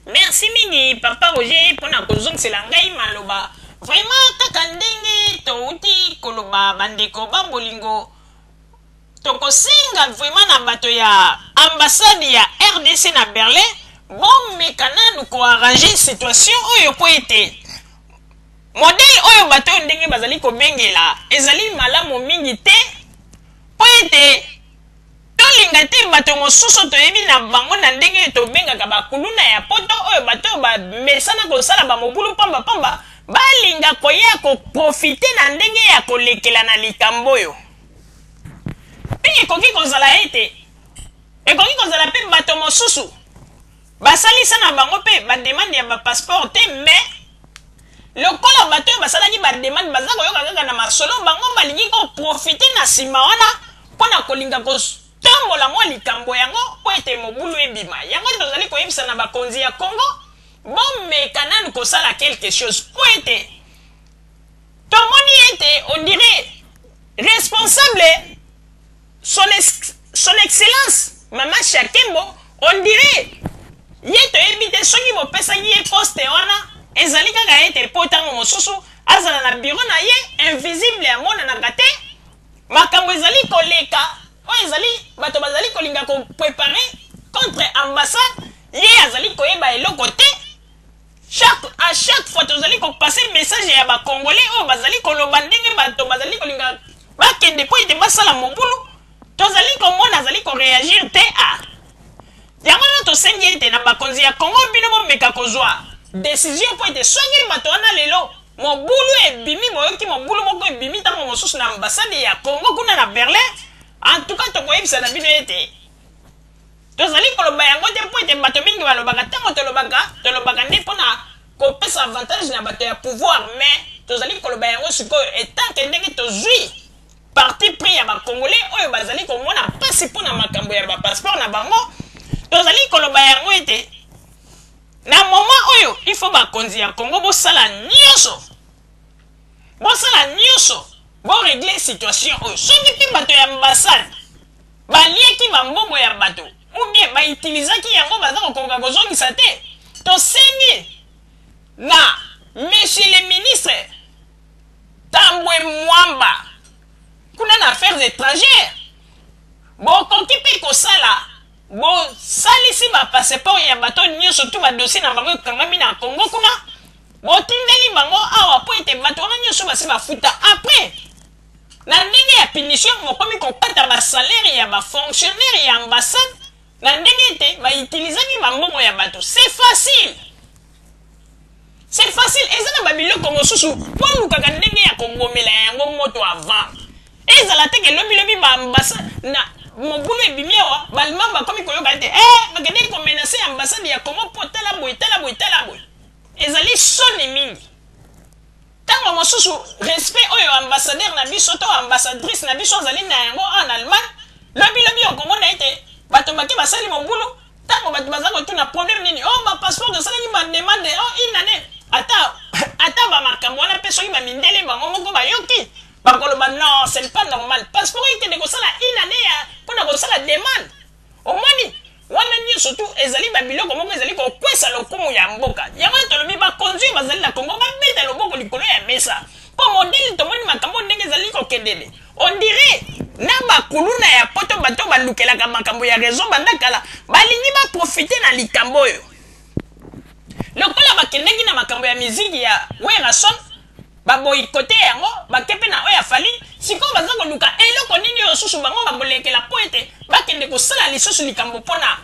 Merci mingi papa Roger pona kozongisela ngai maloba. Vraiment kaka ndenge towuti koloba bandeko ba bolingo tokosenga vraiment na bato ya ambassade ya RDC na Berlin bomeka nanu ko arranger situation oyo po ete modèle oyo bato oyo ndenge bazali kobengela ezali malamu mingi te po ete Tolinga te bato mosusu toyebi na bango na ndenge oyo tobengaka ba kuluna ya poto oyo bato oyo bamesana kosala ba mobulu pamba pamba balinga koya ko profiter na ndenge ya kolekela na likambo oyo. Mpe ekoki kozala ete ekoki kozala mpe bato mosusu basalisa na bango mpe ba demande ya ba passeport te mais lokola bato oyo basalaki ba demande baza koyoka kaka na masolo bango balingi ko profiter na nsima wana mpo na kolinga kotombola mwa likambo yango mpo ete mobulu ebima. Yango tozali koyebisa na bakonzi ya Congo, bomeka nanu kosala quelque chose mpo ete tomoni ete on dirait responsable son excellence mama Shakembo on dirait ye toyebi te soki bopesaki ye poste wana ezali kaka ete mpo ntango mosusu azala na bureau na ye invisible amonanaka te makambo ezali koleka oyo ezali bato bazali kolinga ko preparer contre ambassade ye azali koyeba eloko te. Chaque à chaque fois tozali ko passer message ya ba congolais oyo bazali koloba ndenge bato bazali kolinga bakende mpo ete basala mobulu, tozali komona azali ko reagir te. Ah, yango wana tosengi ete na bakonzi ya Congo bino bomeka kozwa decision mpo ete soki bato wana lelo mobulu ebimi, boyoki mobulu moko ebimi ntango mosusu na ambassade ya Congo kuna na Berlin, en tout cas tokoyebisa na bino ete Tozali koloba yango te mpo ete bato mingi balobaka ntango tolobaka, tolobaka nde mpo na kopesa avantage na bato ya pouvoir, mais tozali koloba yango sikoyo etant que ndenge tozui parti pris ya ba Congolais oyo bazali komona mpasi mpo na makambo ya ba passeport na bango, tozali koloba yango ete na moment oyo il faut bakonzi ya Congo bosala nyonso, bosala nyonso bo regler situation oyo. Soki mpe bato ya ambassade Baliaki ba mbongo ya bato ou bien ba utilisaki yango baza kokoka kozongisa te. Tosengi na monsieur le ministre Tambwe Mwamba kuna na affaires etrangères bokoki pe kosala bosalisi ba passeport ya bato nyonso tu ba dossier na bango ekangami na Congo kuna botindeli bango awa po ete bato wana nyonso basi bafuta après Na ndenge ya punition, bokomi kokata ba salaires ya ba fonctionnaires ya ambassade na ndenge ete ba utilisaki ba mbongo ya bato. C'est facile. C'est facile. Eza na ba biloko mosusu bolukaka ndenge ya kobomela yango moto avant. Ezala te ke lobi lobi ba ambassade na mobulu ebimi awa, ba Allemands bakomi koyoka ete eh bakendeki ko menacer ambassade ya Congo mpo tala boye, tala boye, tala boye. Ezali soni mingi. Tango mosusu respect oyo ambassadeur na biso to ambassadrice na biso azali na yango awa na Allemagne, lobi lobi okomona ete bato bake basali mobulu, tango bato baza kotuna problème nini? Oh ba passeport tosalaki ba demande oh une annee. Ata ata ba makambo wana pe soki ba mindele bango moko bayoki bakoloba non ce n'est pas normal. Passeport ekende kosala une annee ya pona kosala demande. Omoni? Wana nionso tout ezali ba biloko moko ezali kokwesa lokumu ya mboka. Yango wana tolobi bakonzi oyo bazali na Congo babeta loboko likolo ya mesa. Po modèle tomoni makambo oyo ndenge ezali kokendele, on dirait na ba kuluna ya poto bato oyo balukelaka makambo ya raison banda kala balingi ba profiter na likambo oyo. Lokola bakendeki na makambo ya miziki ya Werrason, Ba boycotter yango, bake pe na oyo ya Fally, sikoyo baza koluka eloko nini oyo susu bango bakolekela po ete bakende kosala lisusu likambo pona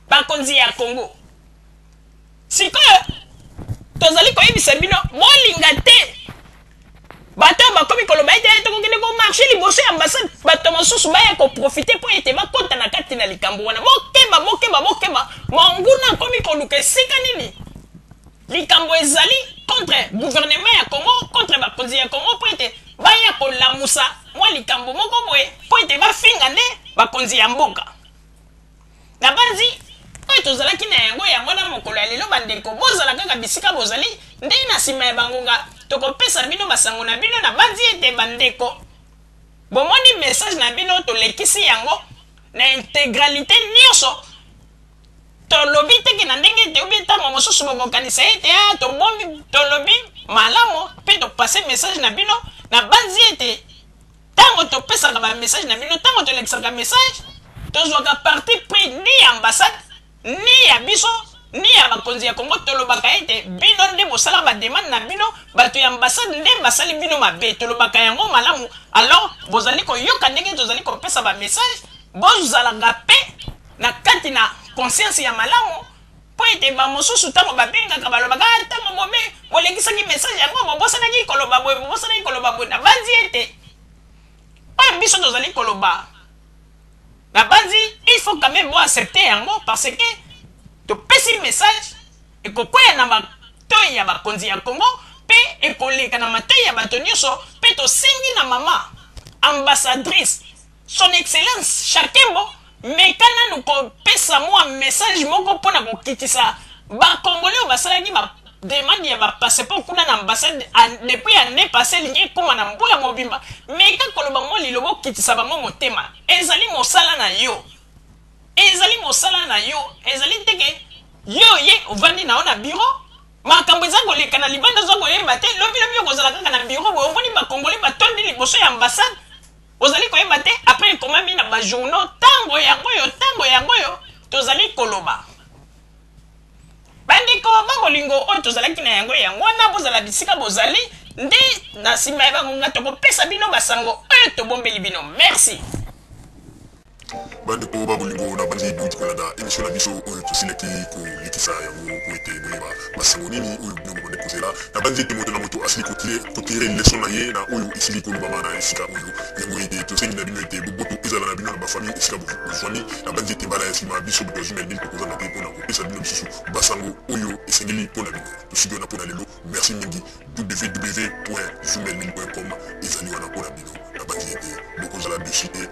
bakonzi ya Congo. Sikoyo tozali koyebisa bino bolinga te bato oyo bakomi koloba ete tokokende ko marcher liboso ya ambassade, bato mosusu baya ko profiter po ete bakota na kati na likambo wana. Bokeba, bokeba, bokeba, monguna akomi koluka esika nini Likambo ezali contre gouvernement ya Congo, contre bakonzi ya Congo mpo ete baya kolamusa mwa likambo moko boye mpo ete bafinga nde bakonzi ya mboka. Nabanzi oyo tozalaki na yango yango wana mokolo ya lelo. Bandeko, bozala kaka bisika bozali, nde na nsima ya bangonga tokopesa bino basango na bino. Nabanzi ete bandeko bomoni message na bino, tolekisi yango na integralite nyonso. Tolobi te ke na ndenge ete oubien ntango mosusu bokokanisa ete ah tobombi, tolobi malamu mpe topase message na bino. Nabanzi ete ntango topesaka ba message na bino, ntango tolekisaka message, tozwaka parti pris ni ya ambassade ni ya biso ni ya bakonzi ya Congo. Tolobaka ete bino nde bosala ba demande na bino, bato ya ambassade nde basali bino mabe. Tolobaka yango malamu. Alors bozali koyoka ndenge tozali kopesa ba message, bozalaka mpe na kati na conscience ya malamu, mpo ete bamosusu ntango babengaka balobaka ah, ntango bobe bolekisaki message yango bobosanaki koloba boye, bobosanaki koloba boye. Nabanzi ete oyo biso tozali koloba, nabanzi il faut quand même bo accepter yango, parce que topesi message ekokwea na matoi ya bakonzi ya Congo mpe ekoleka na matoi ya bato nyonso. Mpe tosengi na mama ambassadrice, Son Excellence Shakembo, meka nanu kopesa mua message moko mpo na kokitisa ba Congolais oyo basalaki ba demande ya ba passeport kuna na ambassade depuis annee passee, elingi ekoma na mbula mobimba. Meka koloba mua liloba okitisa bango motema. Ezali mosala na yo, ezali mosala na yo, ezali te ke yo ye ovandi na yo na bureau, makambo eza koleka na libanda oza koyeba te. Lobi lobi okozala kaka na bureau boye, omoni ba Congolais batondi liboso ya ambassade, ozali koyeba te. Après ekomami na ba journaux. Ntango yango oyo, ntango yango oyo tozali koloba, bandeko ba bolingo, oyo tozalaki na yango yango wana. Bozala bisika bozali nde na nsima ya bangonga tokopesa bino basango oyo tobombeli bino. Merci. Bandeko ba bolingo, na banzi bouti kolanda émission na biso oyo tosilaki kolekisa yango po ete boyeba basango nini oyo bino bobande kozela. Na banzi ete moto na moto asili kotirer leçon na ye na oyo esili kolobama na esika oyo. Yango ete tosengi na bino ete boboto ezala na bino na bafamille esika bozwami. Na banzi ete mbala ya nsima biso bato ya Zumel 1000 tokozanga te mpona kopesa bino lisusu basango oyo esengeli mpo na bino. Tosuki wana mpo na lelo. Merci mingi. www.zumel1000.com ezali wana mpo na bino. Nabanzi ete bokozala déçu te.